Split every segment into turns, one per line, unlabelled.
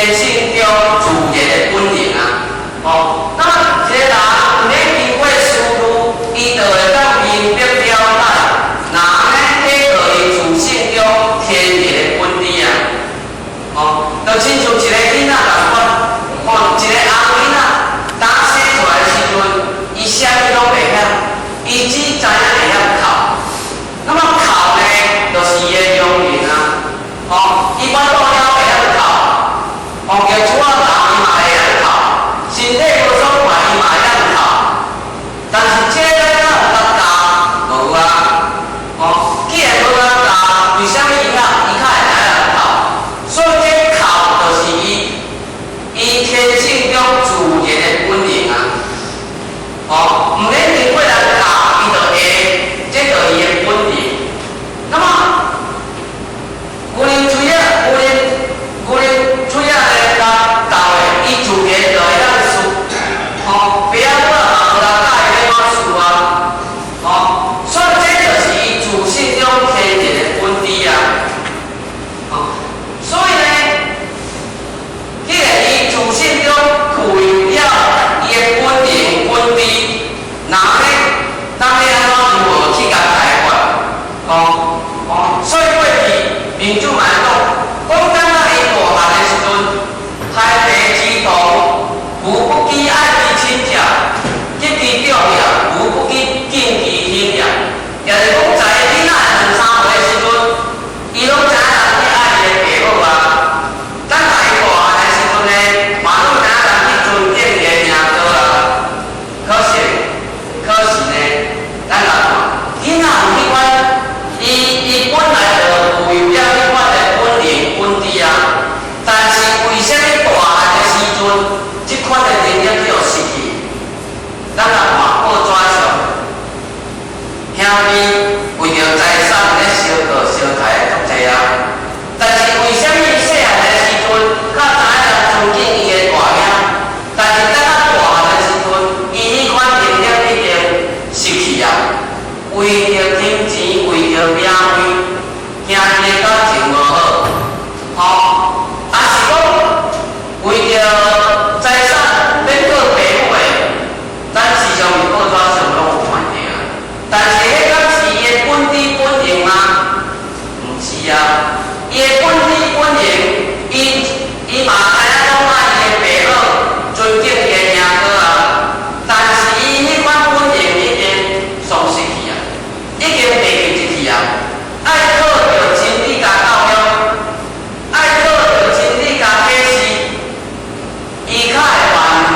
天性中自然的本能啊。哦，那麼一個人毋免經過思慮，伊就會當明白了解，若按呢，彼個伊自性中天然的本質啊。哦，就親像一個囡仔仝款，哦，一個紅囡仔，當生出來的時陣，伊啥物攏袂曉，伊只知影會曉哭。那麼哭呢，就是伊的良人啊。哦，伊腹肚了會曉哭，哦，叫厝仔鬧伊嘛會曉哭，身體無爽快伊嘛會曉哭。但是這個哪有共教？無啊。哦，既然無共教，為啥物伊較伊較會知影哭？所以這哭就是伊伊天性中自然的本能啊。哦，毋免經過人教，伊就會，這就是伊的本能。那麼，牛奶喙仔，牛奶牛奶喙仔咧共豆的，伊自然就會曉咝。哦，爸仔母嘛無人教伊欲按怎咝啊。哦，所以這就是伊自性中天然的本質啊。哦，所以呢，既然伊自性中具有了伊的本能本質，那呢，咱欲按怎如何去共開發？哦哦，所以過去民主嘛會講，講等仔伊大漢的時陣，孩提之童，無不記愛其親者，及其長也，無不記敬其兄也。也就是講，在囡仔兩三歲的時陣，伊攏知影人去愛伊的爸母啊。等待伊大漢的時陣呢，嘛攏知影人去尊敬伊的兄哥啊。可是，可是呢，咱來看，囡仔有彼款，伊伊本來就具有了彼款的本能本質啊。但是為啥物大漢的時陣，這款的能力去予失去？咱來看報紙上，兄弟為著財產咧相告相刣的足濟啊。但是為啥物細漢的時陣，較知影人尊敬伊的大兄，但是等較大漢的時陣，伊彼款能力已經失去啊。為著金錢，為著名位，兄弟感情無好，吼，抑是講為著財產欲告爸母的，咱時常佇報紙上攏有看著啊。但是彼敢是伊的本質本能嗎？毋是啊，伊的本質本能，伊伊嘛知影講愛伊的爸母，尊敬伊的兄哥啊。但是伊彼款本能已經喪失去啊，已經袂記得去啊。愛靠著真理共教育，愛靠著真理共啟示，伊較會慢慢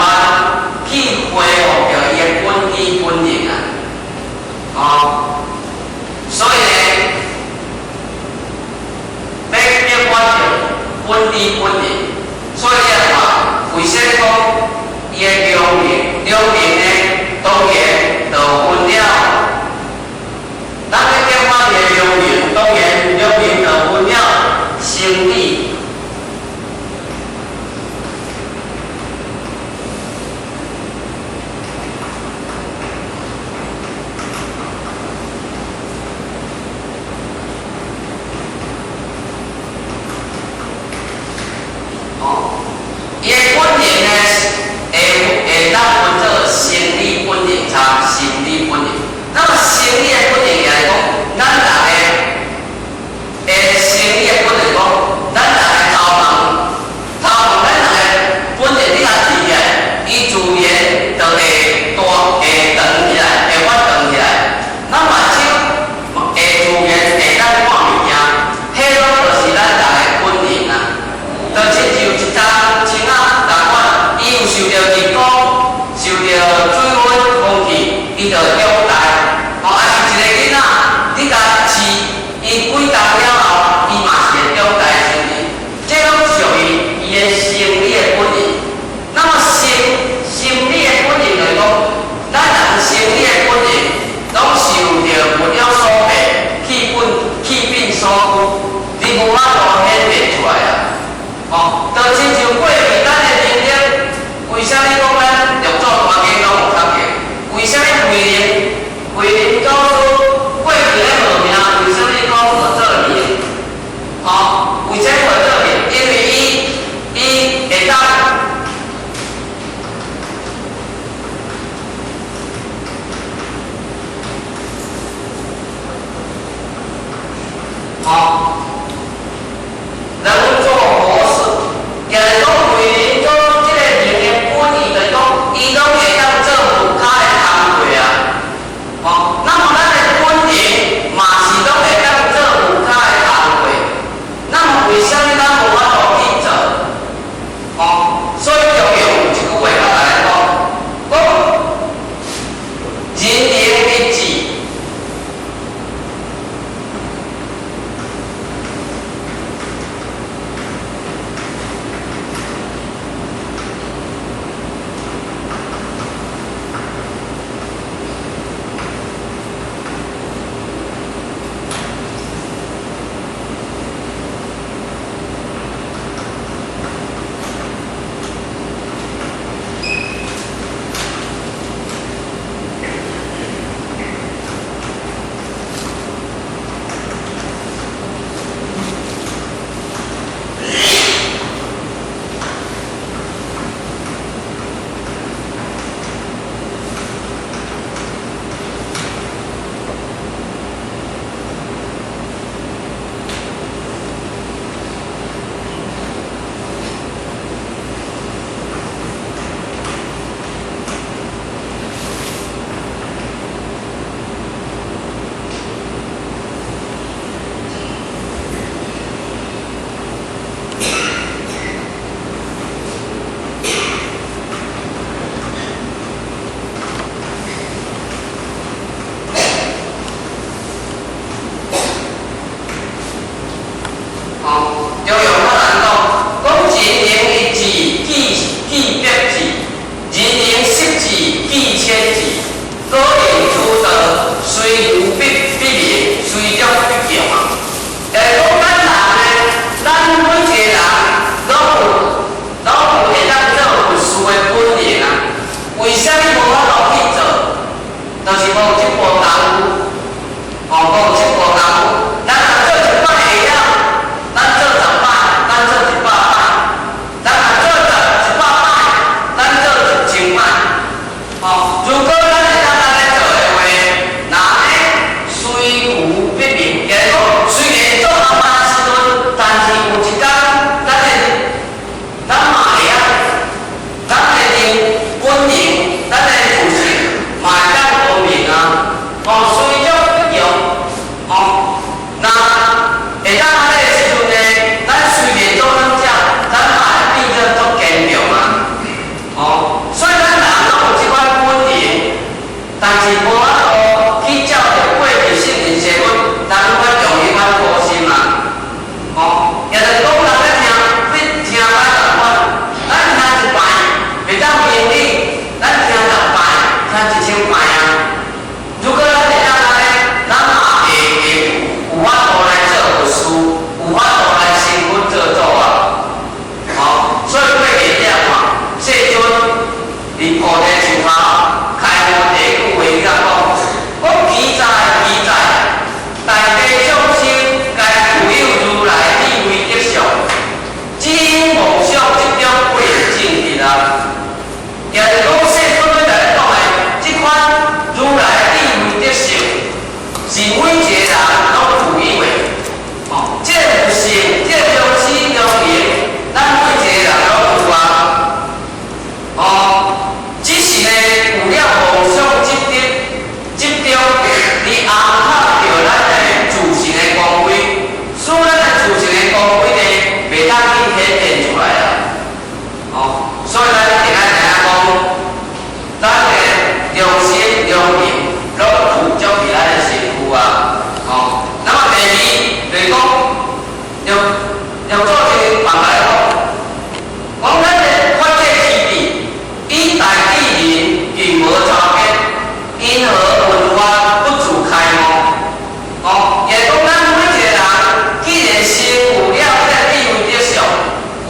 去恢復著伊的本質本能啊。哦，所以呢，欲變換著本質本能，所以你看，為啥講伊的良能？良能呢，當然就分了。咱欲變換伊的良能，當然良能就分了生理。哦，伊的本能呢，會會當分做生理本能佮心理本能。那麼生理的本能也是講，咱人的生理的本能講，咱人的頭毛，頭毛咱人的本能，你若提起來，伊自然就會大會長起來，會發長起來。咱目睭會自然會當看物件，彼攏就是咱人的本能啊。就親像一叢青仔仝款，伊有受著日光、受著水溫、空氣，伊就會長大。哦，抑是一個囡仔，你共飼，伊幾冬了後，伊嘛是會長大成人。這攏屬於伊的生理的本能。那麼心心理的本能就是講，咱人生理的本能，攏受著物質所變、氣變氣變所驅，你無法度顯變出來啊。哦，就親像過去咱的能力，為啥物講咱六祖壇經攏有較勁？為啥物慧能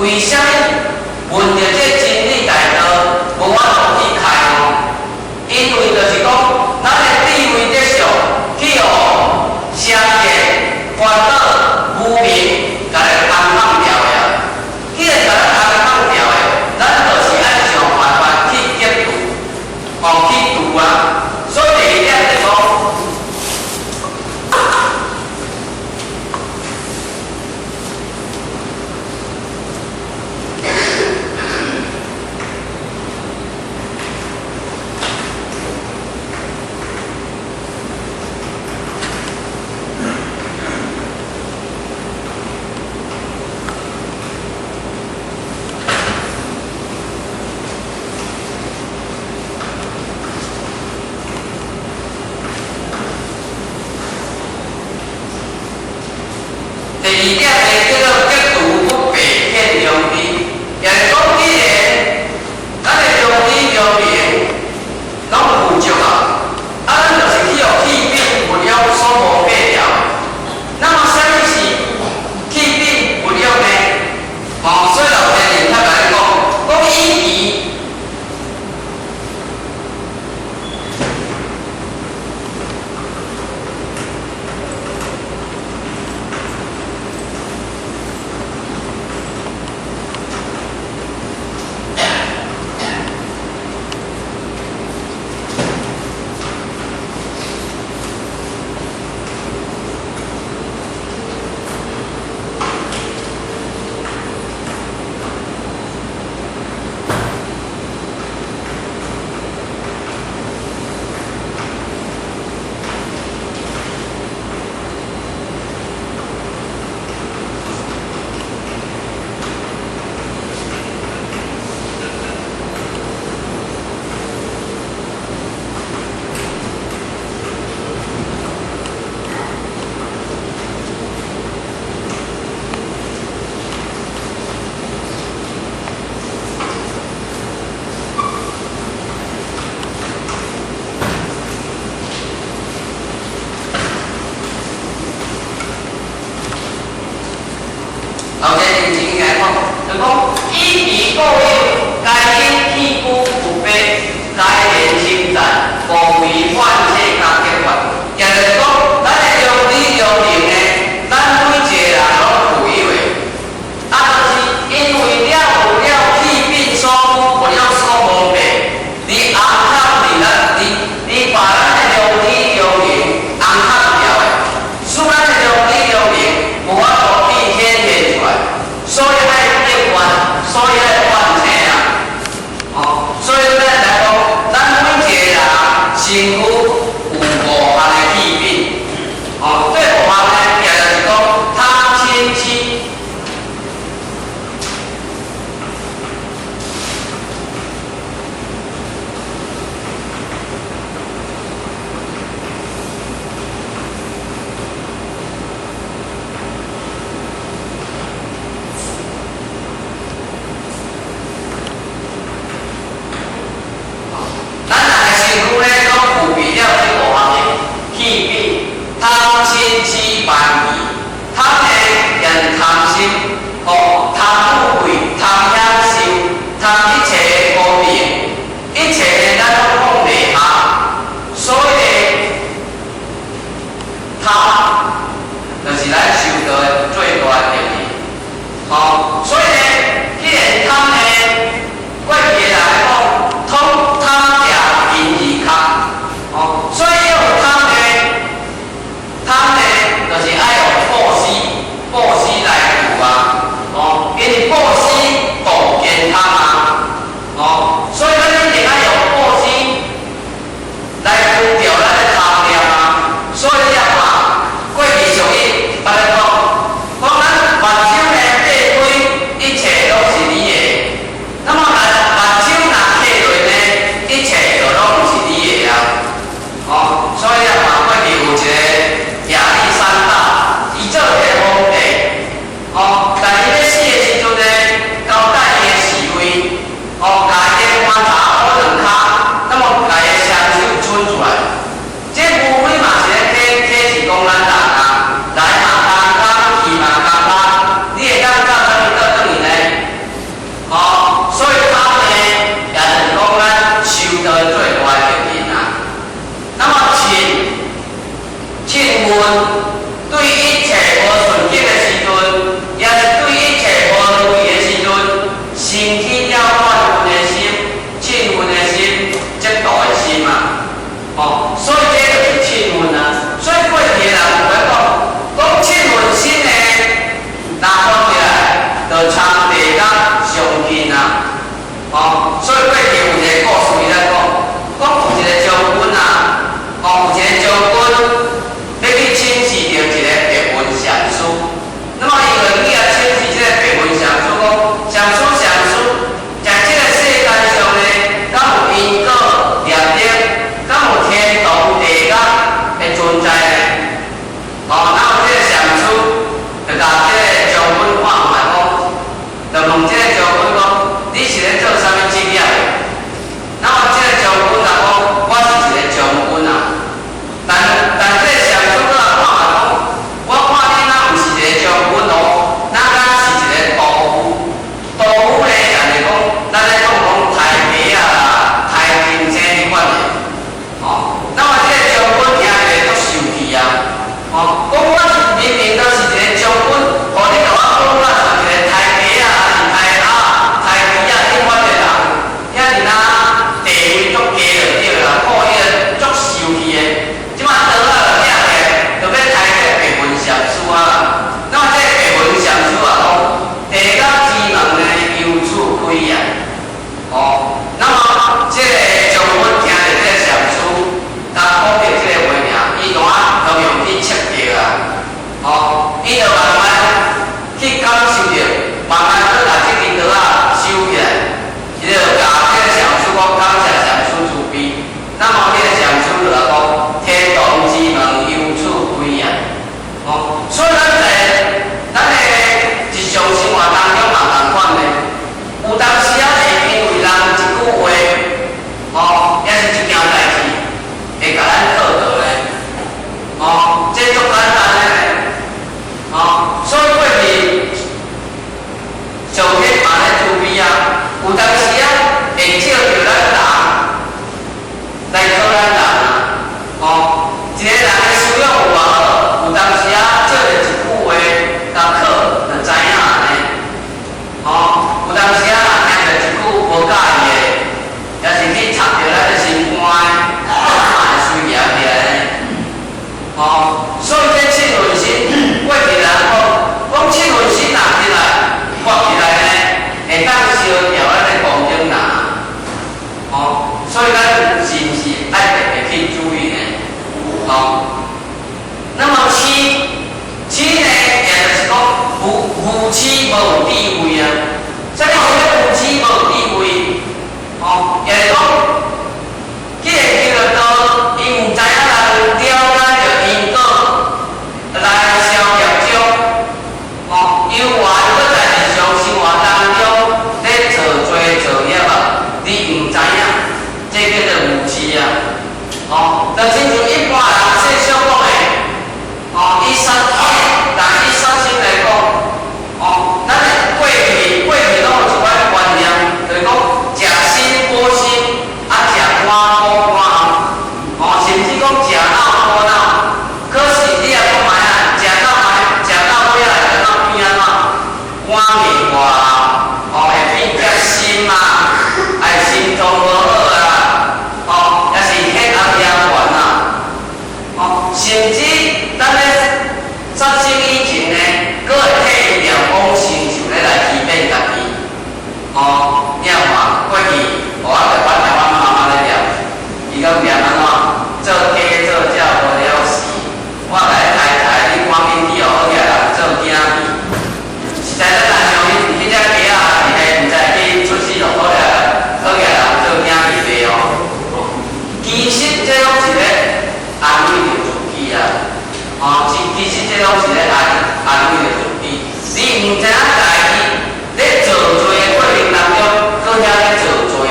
為啥物聞著這真理大道無法度去開悟？因為就是講，咱的智慧德相去予邪見、煩惱、無明，共咱尪放掉的啊！既然共咱尪放掉的，咱就是愛想辦法去解除，哦，去除啊！所以第二點就講。第二點呢，叫做革除不白騙良知，也就是講，既然咱的良知良明攏具足啊，啊，咱就是去予器秉物欲所蒙蔽掉。那麼，啥物是器秉物欲呢？哦，所以老前人較共你講，講以前。老師認真來講，就講以其固有，該因器具有白，該言稱讚，無為幻世甲結法。也就是講，咱的良知良明呢，咱每一個人攏具有的。啊，就是因為了有了器秉所拘，物欲所蒙蔽，你尪藏佇咱，你你把咱的良知良明尪藏掉的，使咱的良知良明無法度去顯現出來，所以愛結願，所以愛喚醒啊！哦，所以咱來講，咱每一個人身軀有五項的器秉，哦，這五項呢，也就是講貪嗔癡。咱人的身軀呢，攏具備個將軍講，你是咧做啥物職業的？那麼這個將軍就講，我是一個將軍啊。但這個禪師閣來看嘛講，我看你若毋是一個將軍哦，若敢是一個屠夫。屠夫咧，就是講，咱咧講講刣雞仔啦、刣金星彼款的。哦，那麼這個將軍聽著足受氣啊！哦，講我是明明就是一個將軍，予你共我講我像一個刣雞仔，還是刣鴨、刣豬仔這款的人，遐爾啊地位足低就對啦，看伊個足受氣的。這馬刀仔就掠起來，就欲刣這個白雲禪師啊。那麼這個白雲禪師啊講，地獄之門呢由此開啊。哦，那麼這個將軍聽著這個禪師，共講著這個話爾，伊就啊同樣去測著啊。哦，伊就慢慢去感受著，慢慢去共這支刀仔收起來，伊就共這個禪師講感謝禪師慈悲。那麼這個禪師就來講，天堂之門由此開啊。哦，所以咱在咱的日常生活當中嘛仝款呢，有當時仔會因為人一句話，哦，抑是一件代誌，會共咱討倒咧。哦，這足簡單的。哦，所以過去上天嘛咧慈悲啊，有當時仔會照著咱人來考咱人啊。哦，一個人的思想有偌好，有當時仔照著一句話共考，就知影呢。哦，有當時仔若聽著一句無佮意的，抑是去插著咱的心肝，嘛會隨行起來呢。哦，所以這凊恨心，過去人講，講凊恨心若起來發起來呢，會當燒掉咱的功德林。哦，所以咱是毋是愛特別去注意呢？哦，那麼痴，痴呢，也就是講無痴無智慧啊。啥物叫無痴無智慧？哦，也就是講，既然修了道，伊毋知影人了解著因果來消業障，哦，猶原閣在日常生活當中咧造罪造業啊，你毋知影，這叫做無痴啊。哦，就親像一般人世俗講的，哦，以殺，但以殺生來講，哦，咱的過去攏有一款觀念，就是講食鋅補心，啊食肝補肝，哦，甚至講食腦補腦。可是你也講覓啊，食到覓，食到尾仔會當變按怎？肝硬化，哦，會變結心啊，愛心臟無好啊，哦，抑是血壓加懸啊，哦，甚至咱咧殺生以前呢，閣會替伊念往生咒咧來欺騙家己。哦，你看過去，我就捌聽阮媽媽咧念，伊講念按怎？做雞做鳥無了時，我來刣刣你趕緊去予好額人做囝兒。實在咱若像彼隻雞仔，是咧毋知去出世就好額好額人做囝兒袂哦。其實這攏是咧安慰著自己啊。哦，其實這攏是咧安慰著自己。你毋知影家己咧造罪的過程當中，閣遐咧造罪啊。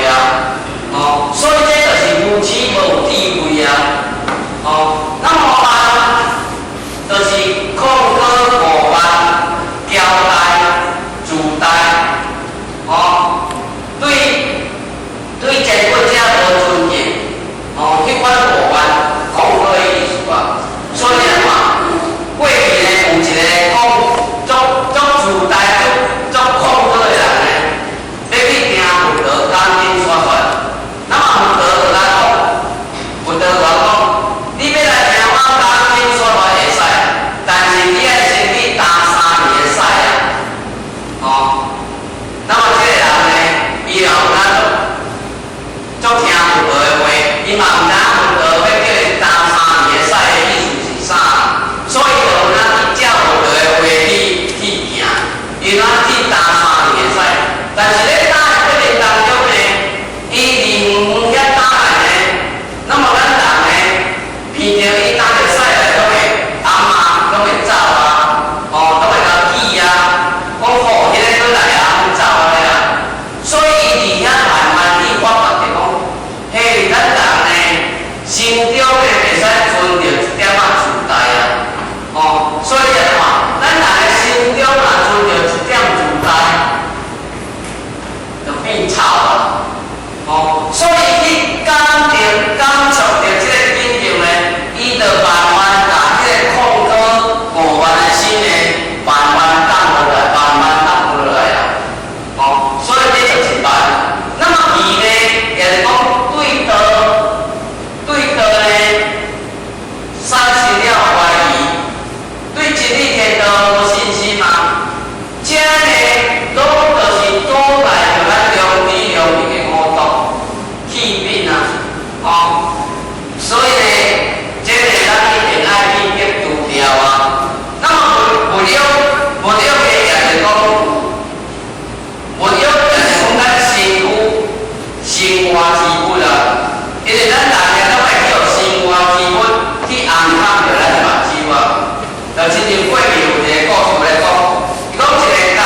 變臭啊！哦，所以去感著感觸著這個境界呢，伊就慢慢共彼個控告5萬的心呢，慢慢降落來，慢慢降落來啊！哦，所以這就是慢。那麼疑呢，也是講對道，對道呢，產生了懷疑，對真理天道無信心嘛？這呢，攏就是阻礙著咱良知良明的五毒氣品啊！哦，所以呢，這個咱一定愛去革除掉啊。那麼物欲，物欲的也是講，物欲也是講咱身軀、身外之物啊。因為咱逐日攏愛去予身外之物去紅崁著咱的目睭啊。就親像過去有一個故事來講，伊講一個家，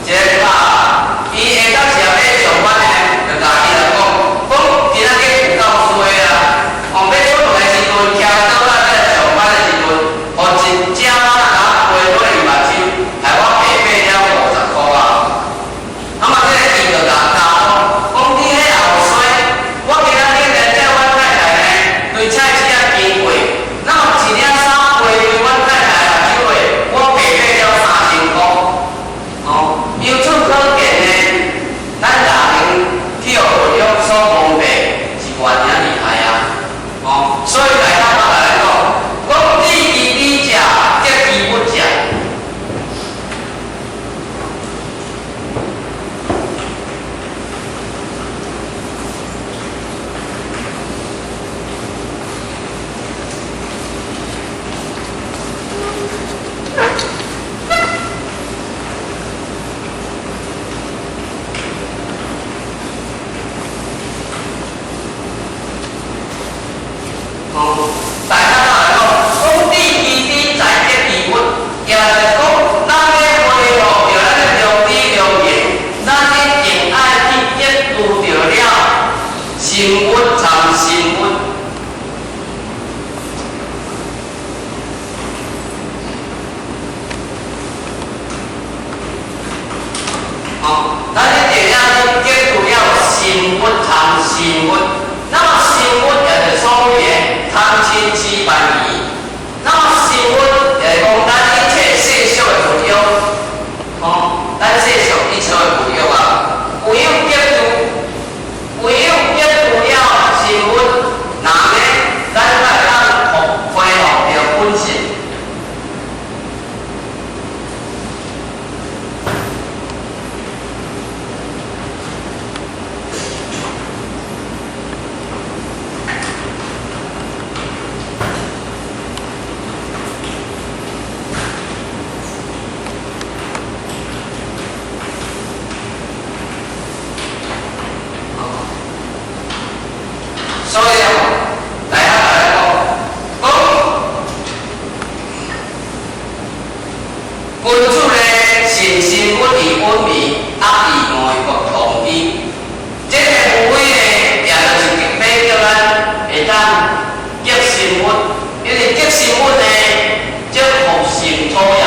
一個家，伊下晝時欲上班呢，就共伊來講，講今仔日有夠衰啊！哦，欲出門的時陣，騎倒仔欲來上班的時陣，予一隻仔共我飛落伊目睭，害我白買了50箍啊！啊嘛，這个伊就共教講，講你彼也有衰，我今仔日來載阮太太呢，對菜市仔經過，那麼一領衫飛對阮太太目睭的，我白買了3000箍。哦，由此可見呢，咱人去予物欲所蒙蔽，是偌爾厲害啊！哦，所以大家捌來講，講知其彼者，得其不者。哦，大家來講，講知其彼，在得其不，也就是講，咱欲恢復著咱的良知良明，咱一定愛去革除著了心物參心物。哦，咱一定要去革除了心物參心物。那麼心物也就是所謂的貪嗔癡慢疑。那麼心物也是講咱一切世俗的物欲，哦，咱世俗一切的物欲啊，唯有革除，唯有革除了心物，那呢，咱才會當恢復著本性。所以哦，大家來講，講君子呢，善心不離穩迷，惡意外國同居。這個無非呢，也就是欲叫咱會當革心物，因為革心物呢，則復成土也；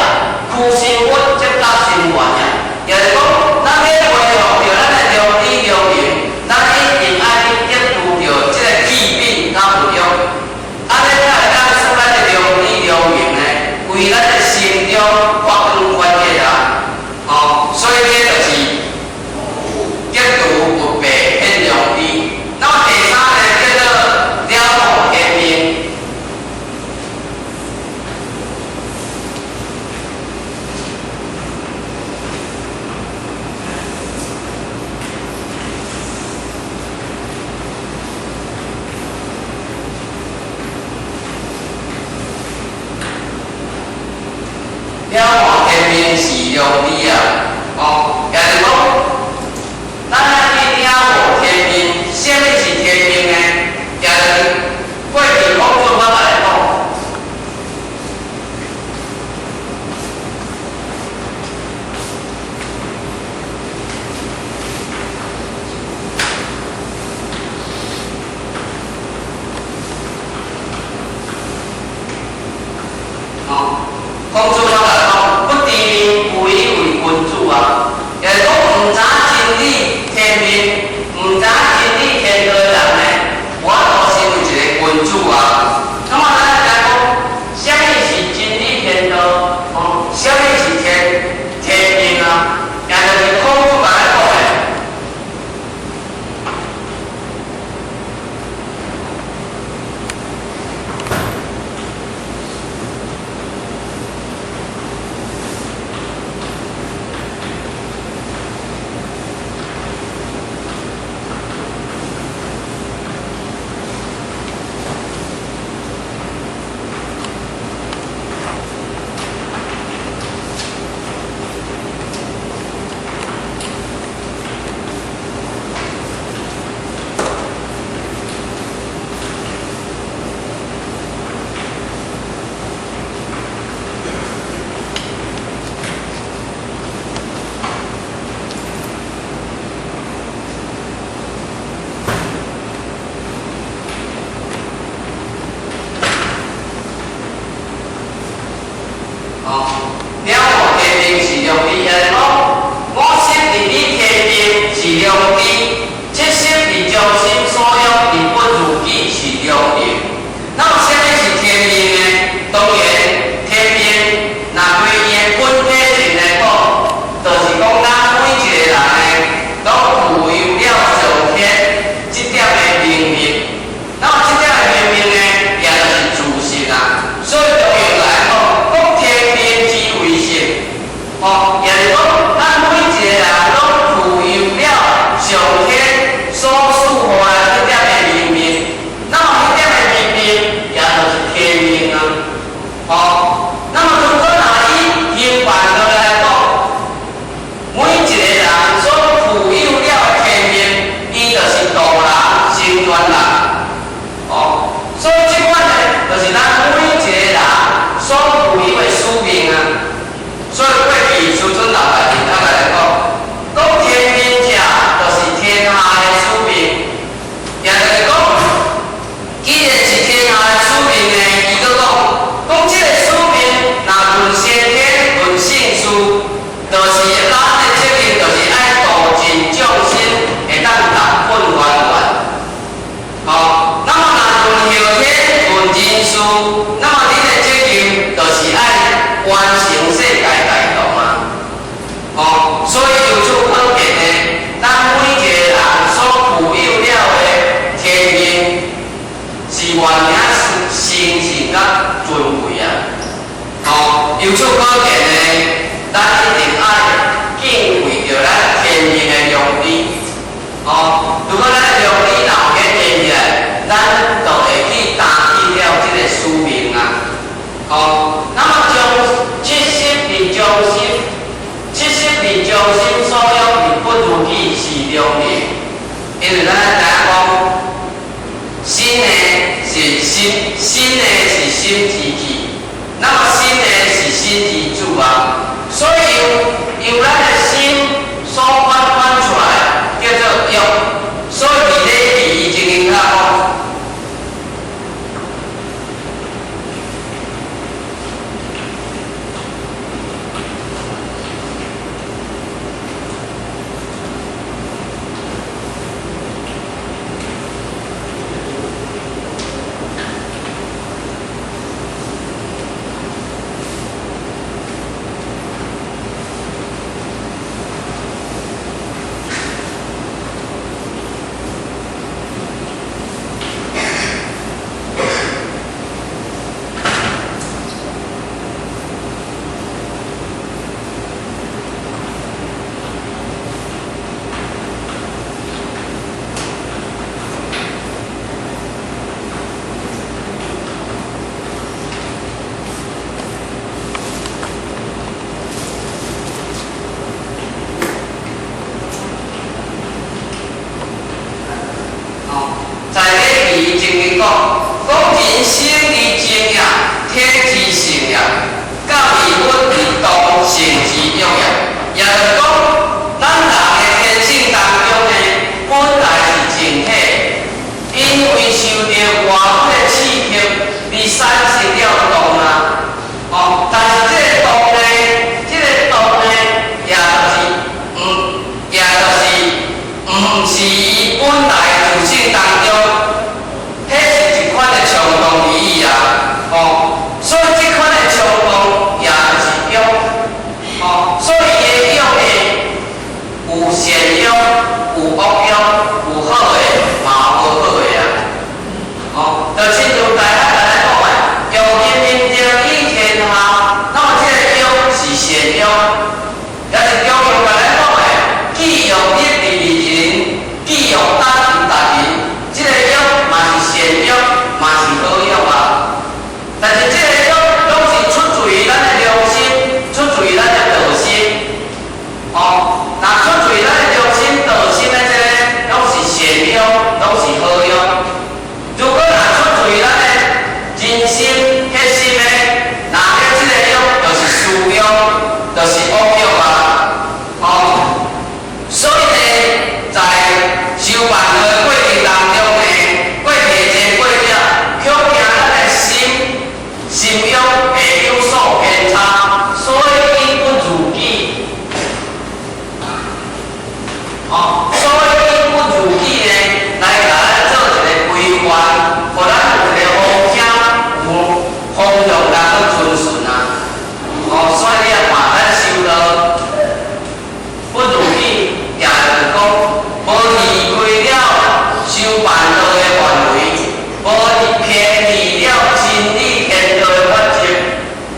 驅心物則得心源也。也就是講，咱欲恢復著咱的良知良明，咱一定愛去革除著這個氣品佮物欲，按呢才會當使咱的良知良明呢，為咱的心中發光發熱啊！哦，所以這就是革除物白顯良知。那麼第三呢，叫做了悟天命。了悟天命是良知啊！哦，也就是講，咱愛去了悟天命，啥物是天命呢？也就是過去孔子捌來講，哦，孔子捌來講，不知命，無以為君子啊！經講，講人生於靜也，天之性也；教義本於動，性之欲也。也就是講，咱人的天性當中呢，本來是靜體，因為受著外界的刺激而產生了動啊。哦，但是這個動呢，這個動呢，也就是毋，也就是毋是伊本來自性當中，彼是一款的衝動而已啊。哦，所以這款的衝動也就是欲。哦，所以伊的欲呢，有善欲，有惡欲，有好的，嘛有無好的啊。哦，就親像大家共咱講的，欲明明德以天下，那麼這個欲是善欲，也是中庸共咱講的，己欲立而立人，己欲達而達人，這個欲嘛是善欲，嘛是好欲啊。但是這個欲攏是出自於咱的良心，出自於咱的道心。哦，若出自於咱的良心、道心的這個，攏是善欲，攏是好欲。如果若出自於咱的真心、核心的，若咧這個欲就是私欲，就是惡欲啊。哦，所以呢，在修煩惱的過程當中呢，過去的前過者，恐驚咱的心心欲會有所偏差，所以伊不如己。哦，所以伊不如己呢，來共咱做一個規範，予咱有一個方向，有方向來去遵循啊。哦，所以你若看咱修道不如己，也就是講，無離開了修煩惱的範圍，無偏離了真理天道的法則，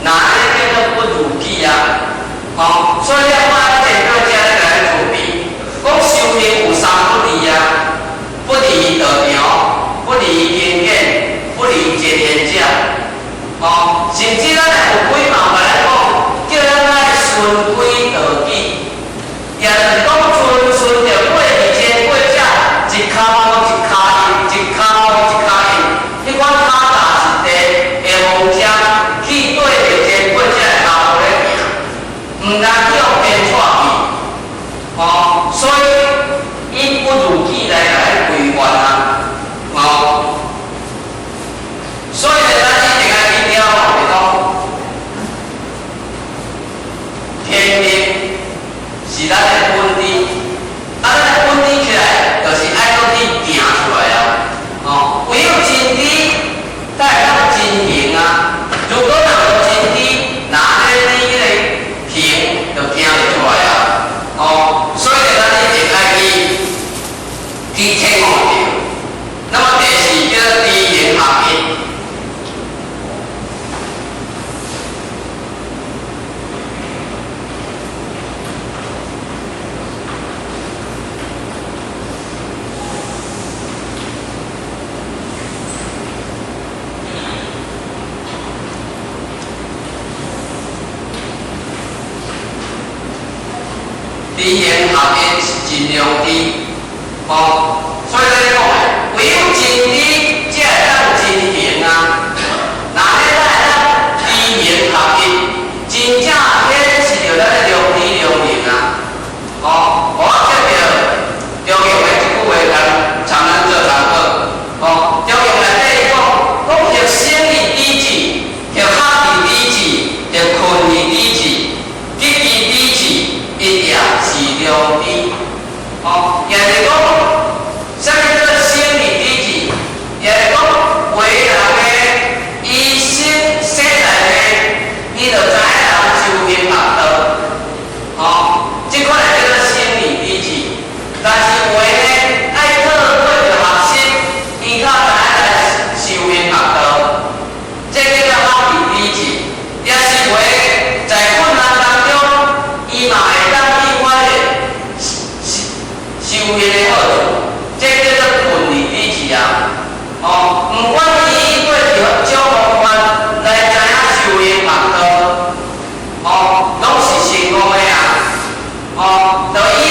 那按呢叫做不如己啊。哦，所以你看咱前過者咧共咱慈悲，講修行有三不離啊：不離道場，不離經典，不離結緣者。哦，甚至咱的佛規嘛有共咱講，叫咱愛循規蹈矩，也就是講遵循著過去前過者一跤步一跤印，一跤步一跤印，彼款腳踏實地的方針去對著前過者的跤步咧行，毋通去予偏錯去。哦，所以以不如己來共咱規範啊。哦，所以呢，咱一定愛記牢，就是講天命是咱的本質，啊，咱的本質起來，就是愛閣去行出來啊。哦，唯有真知，才會當真行啊。如果若無真知，那按呢你彼個行就行袂出來啊。哦，所以呢，咱一定愛去體悟著。那麼第四叫做知行合一。知行合一是真良知，哦，所以咱講的，唯有真知，才會當真行啊。若按呢咱會當知行合一，真正顯示著咱的良知良能啊。哦，我接著中庸的一句話，參咱做參考。哦，中庸內底伊講，講欲醒而知之，欲學而知之，欲困而知之，極而知之，一也是良知。哦，也就是講，啥物叫做醒而知之？也就是講，為人的伊心醒來呢，伊就知影人修行學道。哦，這款的叫做醒而知之。但是有的呢，愛透過著學習，伊較知影來修行學道，這叫做學而知之。也是有的在困難當中，伊嘛會當去發現修行的好處，這叫做困而知之啊。哦，毋管伊過著種方法來知影修行學道，哦，攏是成功的啊。哦，就以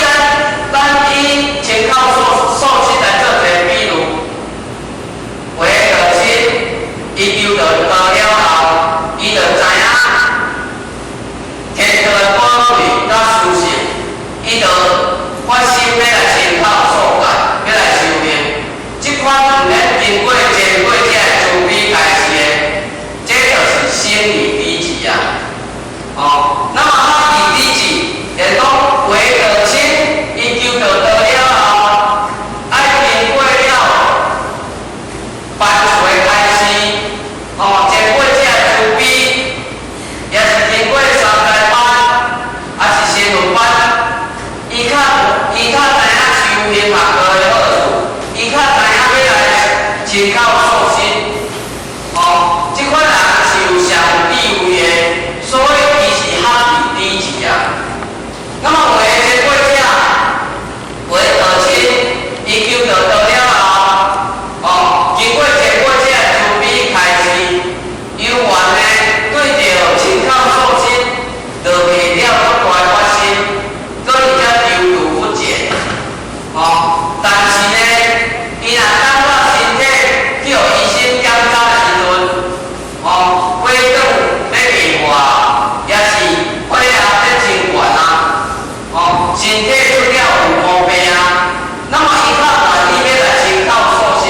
咱以參考數數七來做一個比喻，有的就哦，那麼合義抵志，就是講唯道親，伊求著道了後，愛經過了凡事的開示，哦，經過這慈悲，也是經過三大班，抑是仙佛班，伊較知影修行學道的好處，伊較知影欲來親口受身，哦，這款人是有上有智慧的，所以伊是合義抵志啊。那麼有的經過者，唯道親，伊求著道了後，哦，經過經過這慈悲開示，有緣呢，對著親口受身，落下了足大的發心，閣而且求渡不解，哦，但是呢，伊若等到身體去予醫生檢查的時陣，哦，血管欲硬化，抑是血壓變真懸啊，哦，身體出了有毛病啊，那麼伊較願意欲來親口受身，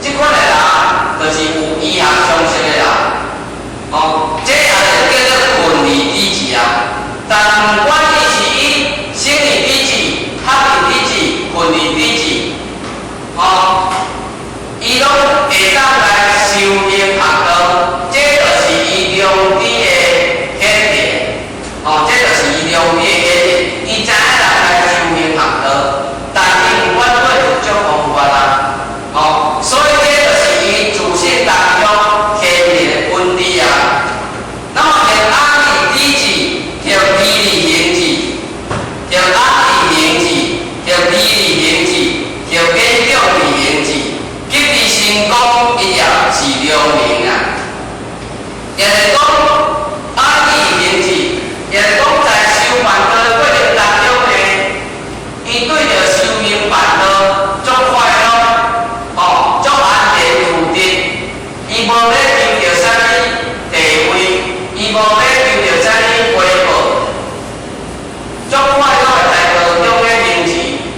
這款的人就是有醫學常識的人，哦，這也是叫做困義抵志啊。但毋管伊是以勝義抵志、合義抵志、困義抵志，哦，伊攏會當來修行學道，這就是伊良知的顯現，哦，這就是伊良知的顯現。伊知影人來修行學道，但伊毋反對一種方法啊，哦，所以這就是伊自性當中顯現的本質啊。那麼行安義抵志，行離離行智，行安義行智，行離離行智，行勉強義行智，及至成功一業是良能啊。也就是講，安義行智，也就是講在修辦道的過程當中呢，伊對著修行辦道足快樂，哦，足安然自得，伊無欲求著啥物地位，伊無欲求著啥物回報，足快樂的在道中咧行持，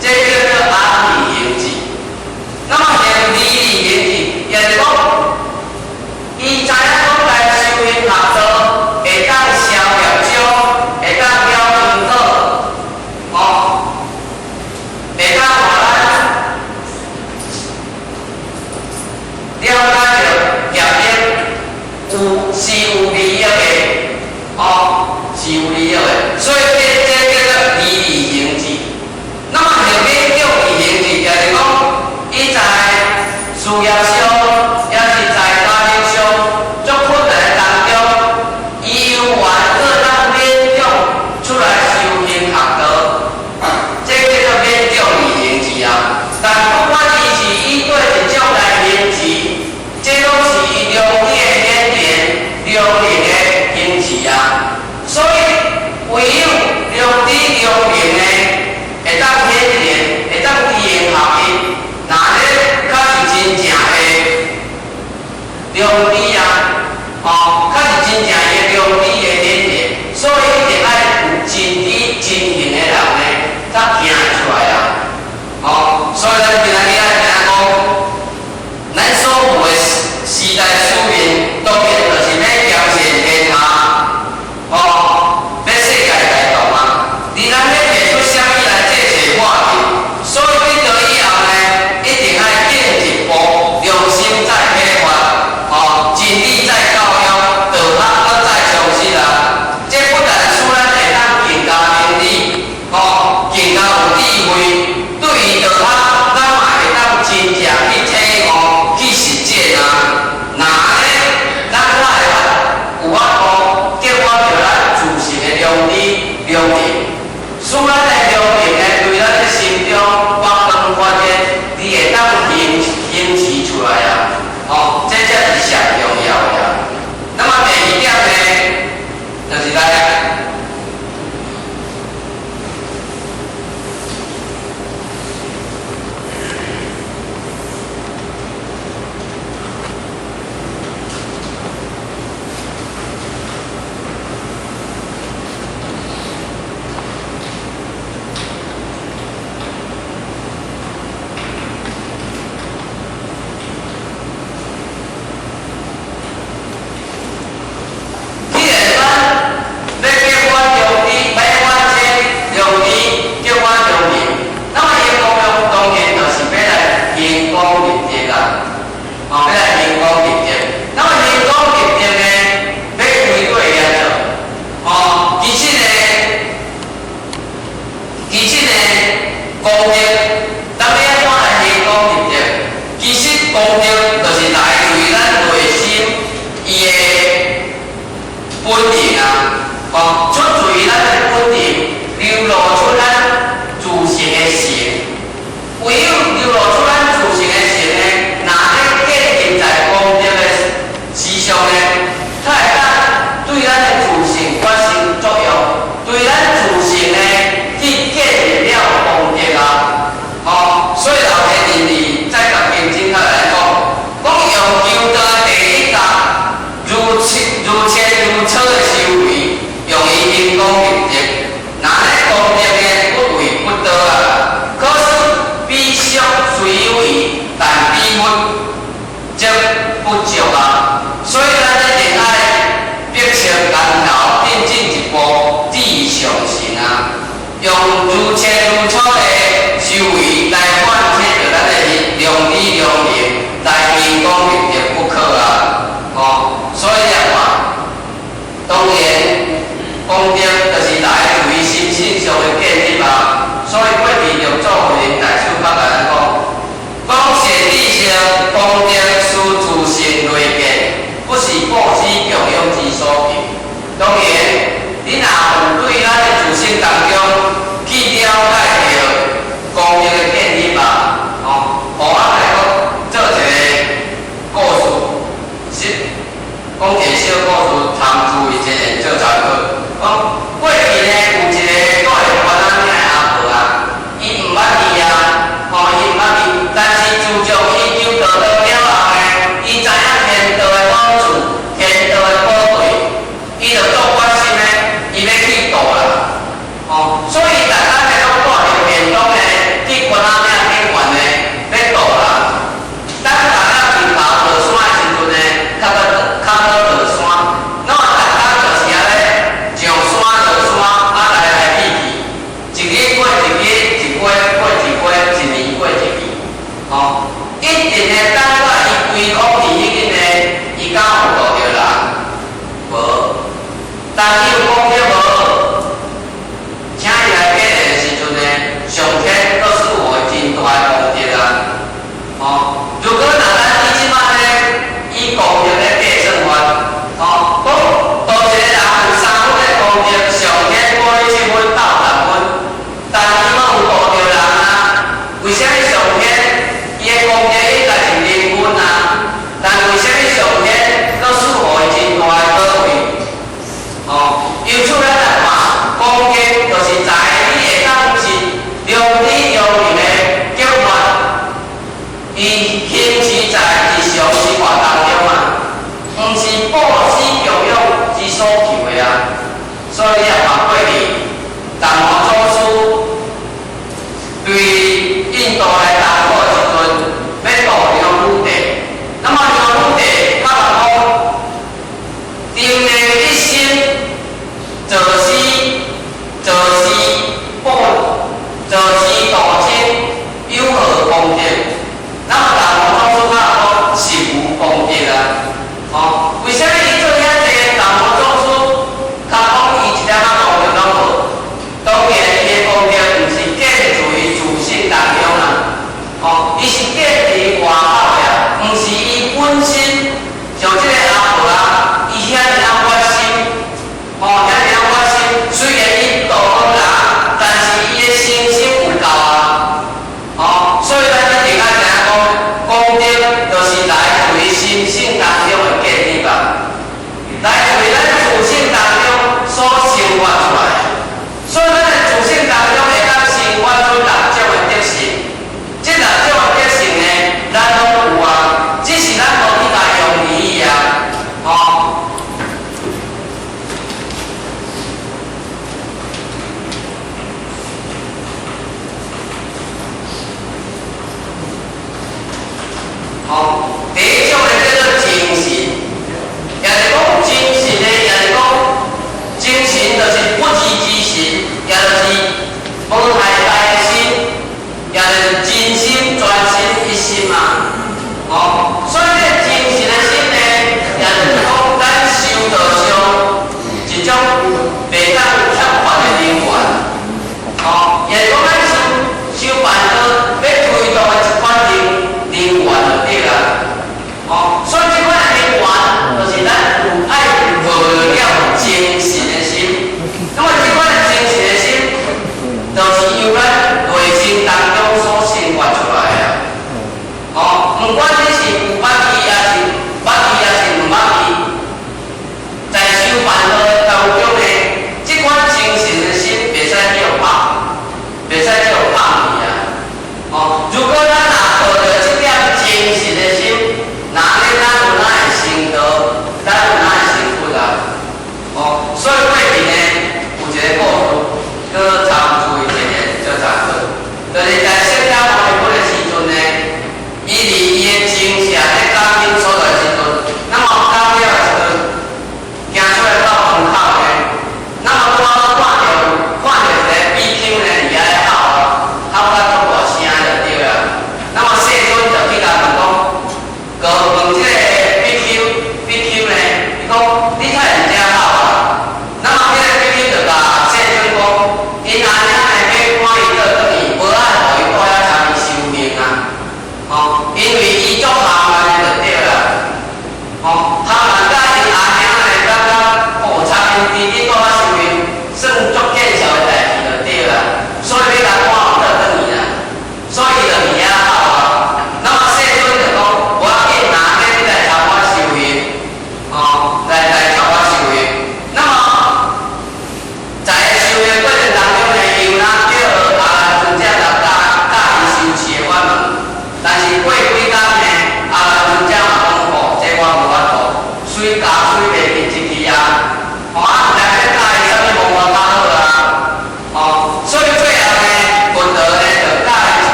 這叫做安義行智。那麼行離離行智，也就是講，伊知影講來修行學道，會當消業障，會當了因果，哦，會當予咱了解著業力有是有利益的，哦，是有利益的，所以這叫做離離行智。那麼行勉強義行智，就是講，伊在事業上，抑是在家庭上，足困難的當中，伊猶原閣當勉強出來修行學道，這叫做勉強義行智啊。但不管伊是以佗一種來行持，這攏是伊良知的顯現，良能的行持啊。所以唯有良知良能的，會當顯現，會當知行合一，那呢，較是真正的。哦，一定會感覺伊規空氣彼個呢，伊敢有度著人？無，但伊有功德無？請伊來計的時陣呢，上天閣賜予伊真大的功德啊！哦，如果若咱以這擺呢，以功德來計算法，哦，講當一個人有三分的功德，上天保你七分，鬥十分，但伊攏有度著人啊？為啥物上天伊的功德應該是零分啊？但為啥物上天閣賜予伊真大的果位？哦，由此咱來看，功德就是在你會當是良知良能的激發，伊行持在日常生活當中啊，毋是布施供養之所求的啊。所以你也看過去，達摩祖師對印度來當苦的時陣，欲度梁武帝，那麼梁武帝較講，定的一心造施造施布造施度眾，有何功德？那麼達摩祖師較講實無功德啊！哦，為啥物伊做遐濟？達摩祖師較講伊一點仔功德攏無？當然，伊的功德毋是建自於自性當中啊，哦，伊是建佇外口的啊，毋是伊本身。像這個阿婆啊，伊遐爾仔發心，哦，遐爾仔發心，雖然伊度人，但是伊的信心有夠啊，哦，所以咱一定愛知影講，功德就是來自於心性當中的建立啊，來自於咱自性當中所生發出來的。所以咱的自性當中會當生發出六種的德性，這六種的德性呢，咱攏有啊，只是咱無去共用而已啊，哦。哦，第一種呢叫做精神，也是講精神呢，也是講精神就是不二之神，也就是無太大的心，也就是真心專心一心嘛。哦，所以這個精神的心呢，也就是講咱修道上一種袂當缺乏的能源。哦，也是講咱修修辦道欲推動的一款能能源就對啦。哦，所以這款的能源就是咱有愛無了精神的心。那麼這款的精神的心，就是由咱內心當中所生發出來的。哦，毋管你是有捌伊，抑是捌伊，抑是毋捌伊，在修辦道當中呢，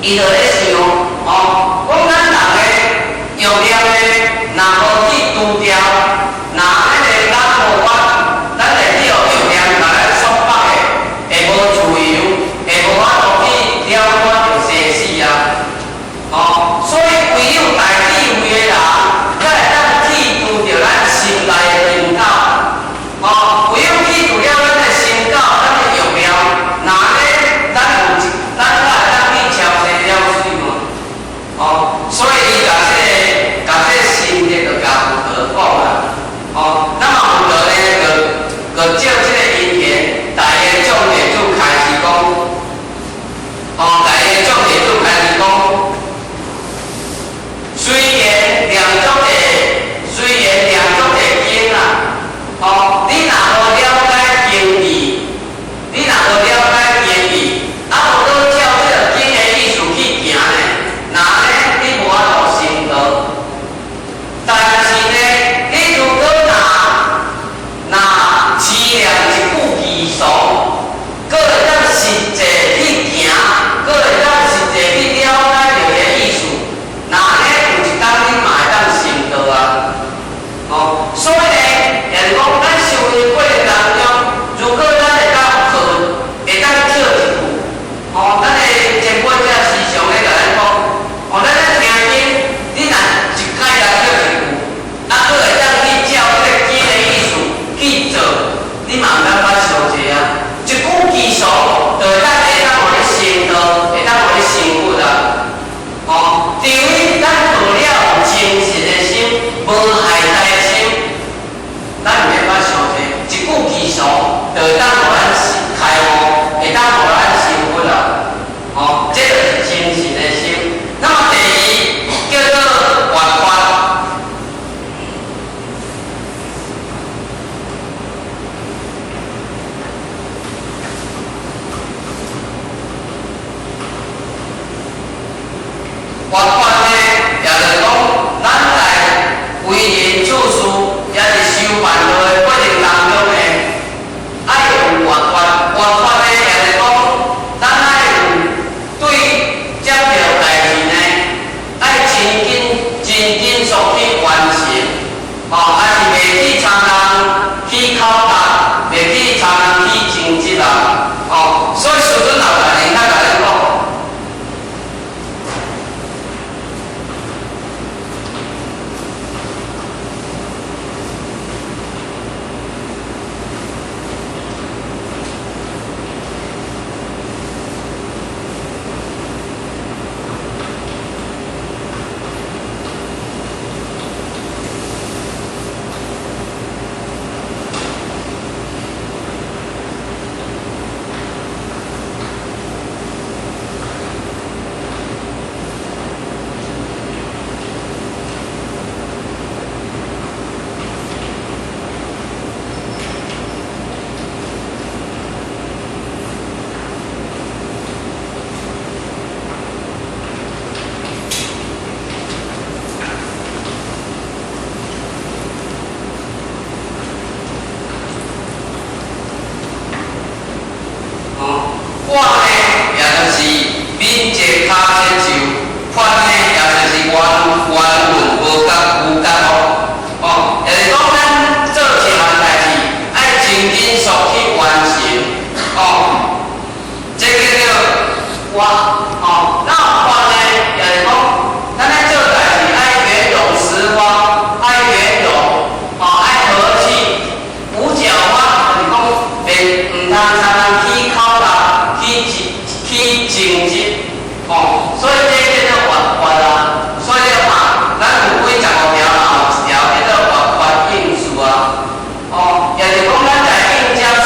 伊就咧想，哦，講咱人的欲念呢，若無去除掉，若咱的咱無法，咱會去予欲念共咱束縛的，會無自由，會無法度去了解著生死啊！哦，所以唯有大智慧的人，才會當去除著咱心內的塵垢。哦，唯有去除了咱的心垢，咱的欲念，若按呢，咱有一，咱才會當去超生了死嘛。哦，所以伊共這個心得就共佛陀講啦。哦，那麼佛陀呢，就照這個因緣，大家眾弟子開始講，哦，大家眾弟子開始講，雖然念足的，雖然念足的經啦，哦，你若無了解經義，你若無了解經義，啊，無閣照這個經的意思去行呢，那按呢，你無法度成道。但是呢，你如果若持念一句偈頌，閣會當實際去行，閣會當實際去了解著伊的意思，那按呢有一天你嘛會當成道啊！哦，所以呢，也是講咱修行過程當中，如果咱會當學，會當笑一句，哦，咱的前輩者時常咧共咱講，哦，咱咧聽經，你若一擺來笑一句，啊，閣會當去照這個經的意思去做，你嘛毋通捌傷濟啊！一句偈頌，就會當予你成道，會當予你成佛啊！哦，除非咱學了有誠實的心，無害他的心，咱毋免捌傷濟。一句偈頌，就會當予咱開悟，會當予咱成佛啊！哦，這就是誠實的心。那麼第二叫做活法。活法呢，也就是講，咱在為人處事，也是修辦道的過程當中呢，愛有活法。活法呢，也就是講，咱愛有對接著代誌呢，愛真緊、真緊速去完成，哦，還是袂去參人起口角，袂去參人起爭執啊，哦，所以師尊後來咧，較共咱講。哦，我呢，也就是敏捷跤先樹；法呢，也就是原原文無覺無覺哦。哦，也就是講，咱做一項代誌，愛真緊速去完成。哦，這叫做我。哦，那法呢，也就是講，咱咧做代誌愛圓融十方，愛圓融，哦，愛和氣。無攪法就是講，袂毋通常常起口角、起爭執，哦，所以這叫做活法啊。所以你看，咱有幾十五條嘛，有一條叫做活法應事啊。哦，也就是講，咱在應接事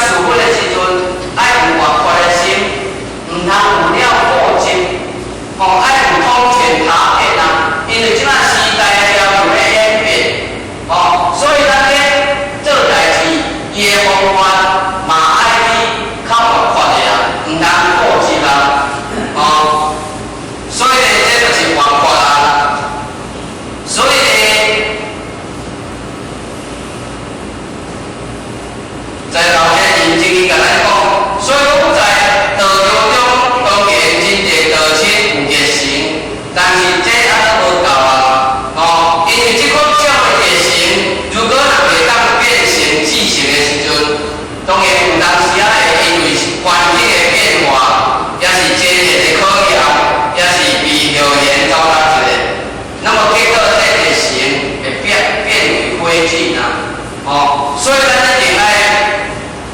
哦，所以咱一定愛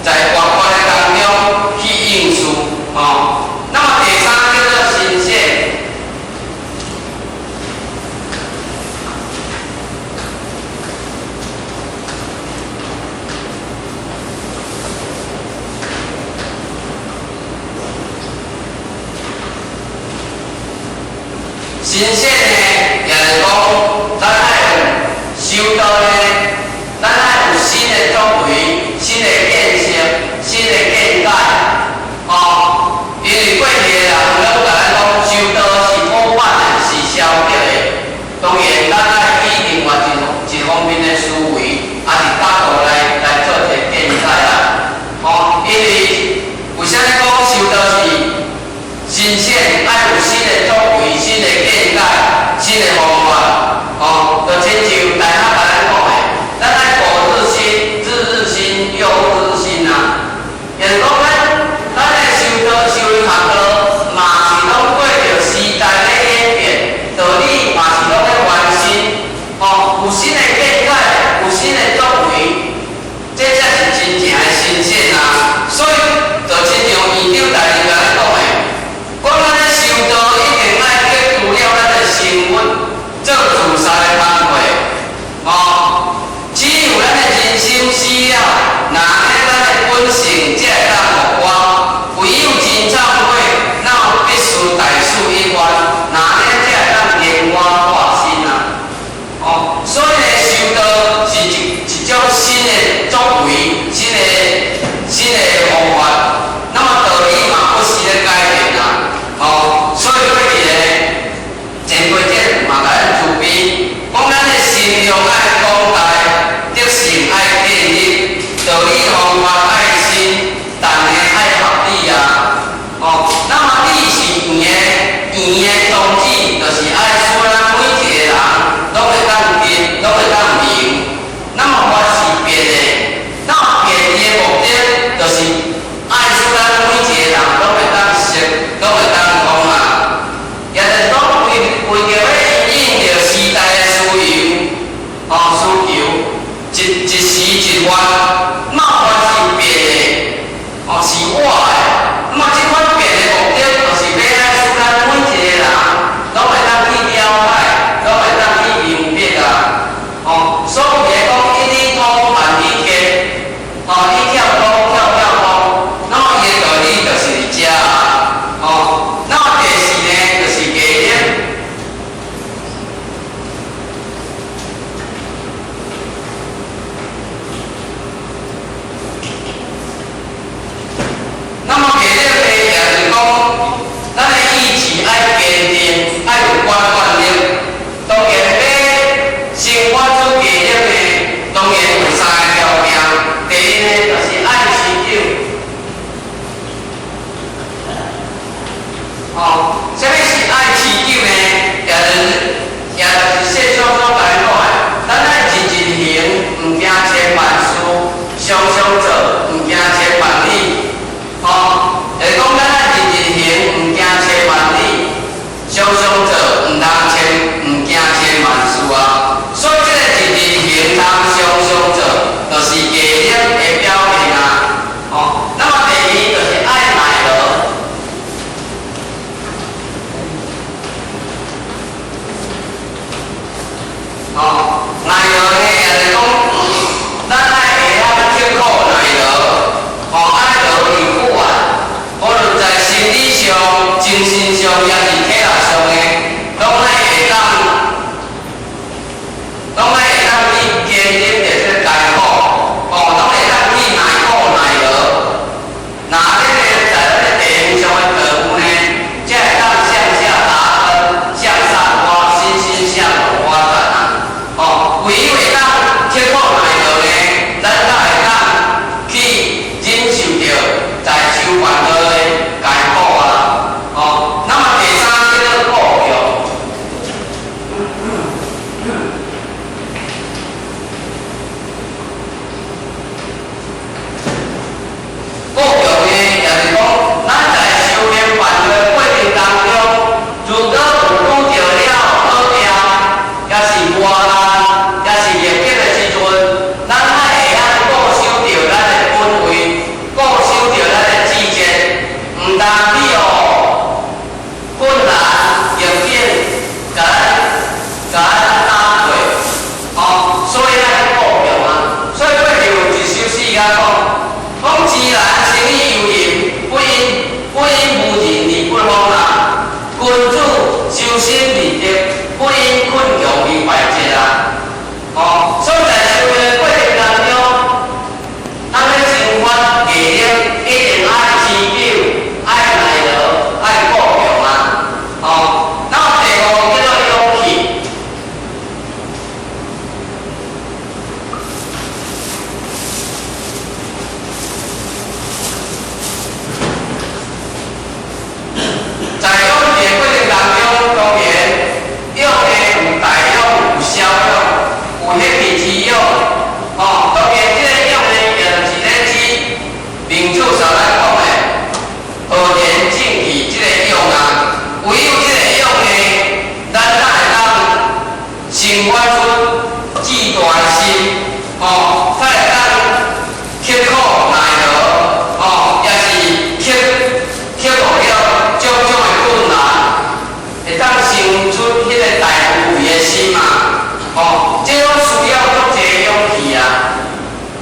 在活潑的當中去應事，哦。那麼第三叫做新鮮。新鮮呢，也是講，咱愛有修道呢，咱愛有新的作為、新的見識、新的見解，哦。因為過去的人攏共咱講，修道是古板的，是消極的。當然，咱愛以另外一方面的思維，抑是角度來做一個見解啦。哦，因為為啥物講修道是新鮮，愛有新的作為、新的見解、新的方法，哦，就親像大學共咱講的，咱愛苟日新，日日新，又日新啊。也是講咱的修道修得較多，嘛是攏過著時代咧演變，道理嘛是攏咧翻新，哦，有新的見解，有新的作為，這才是真正的新鮮啊。所以，就親像院長大人共咱講的，講咱咧修道一定愛克除了咱的生活，做自殺的工課，哦，只有咱的人生死了，那呢咱的本性才會當復活。唯有真懺悔，那麼必須大事一番，那呢才會當蓮花化身啊！哦，所以呢，修道是一種新的作為，新的方法。那麼道理嘛不是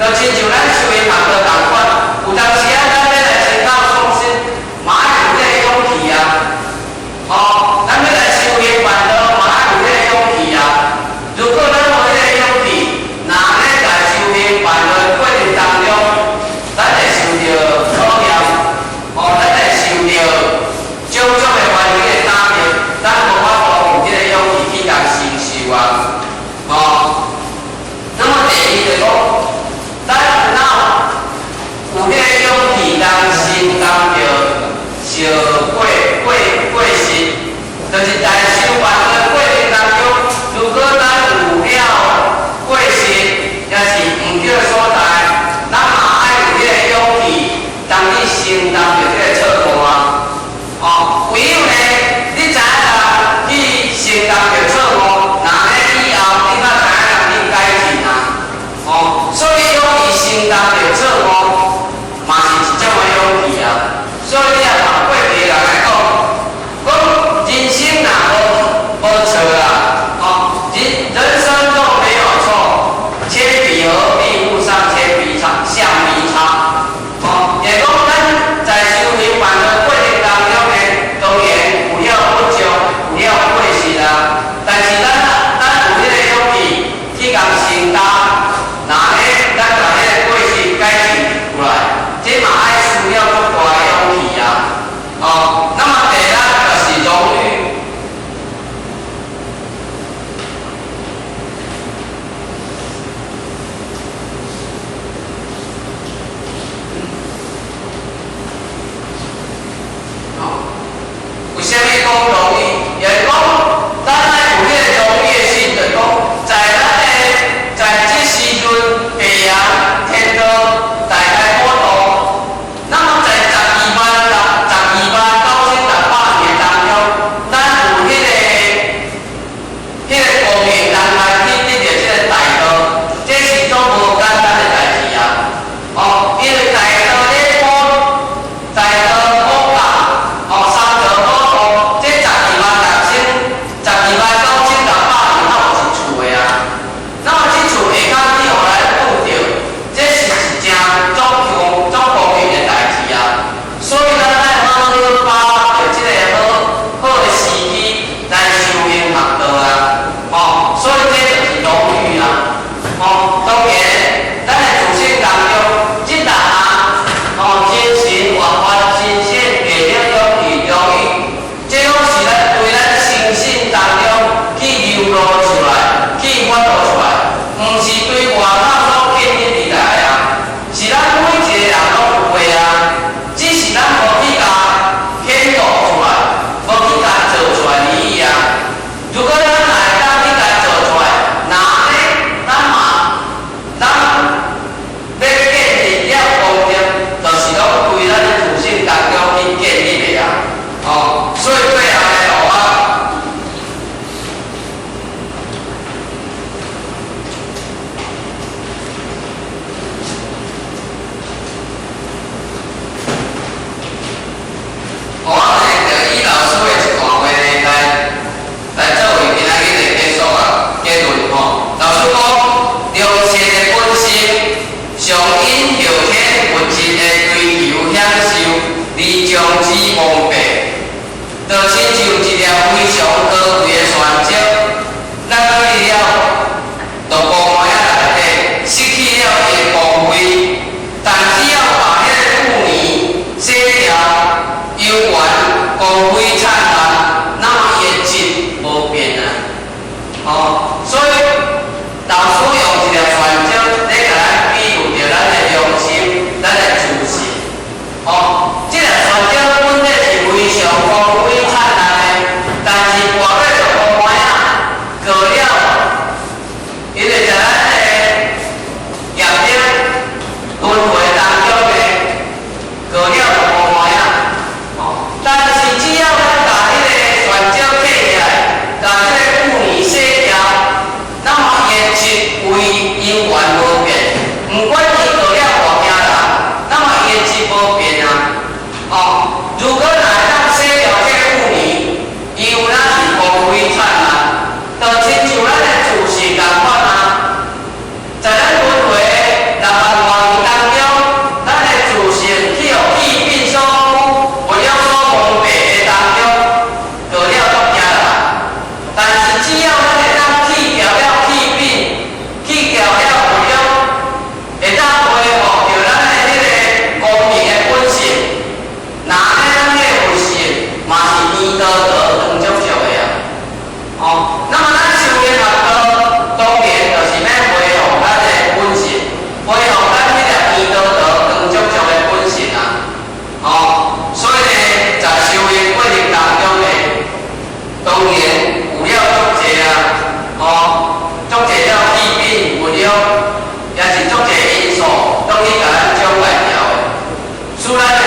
就親像咱修行學道仝款，有當時啊，咱欲來成道創新，嘛愛有這個勇氣啊！哦，咱欲來修行辦道，嘛愛有這個勇氣啊！如果咱無這個勇氣，若咧在修行辦道的過程當中，咱會受著考驗，哦，咱會受著種種的環境的打擊，咱無法度有這個勇氣去共承受啊！哦，那麼第二就講，咱有攏去共咱掌來調的。使咱的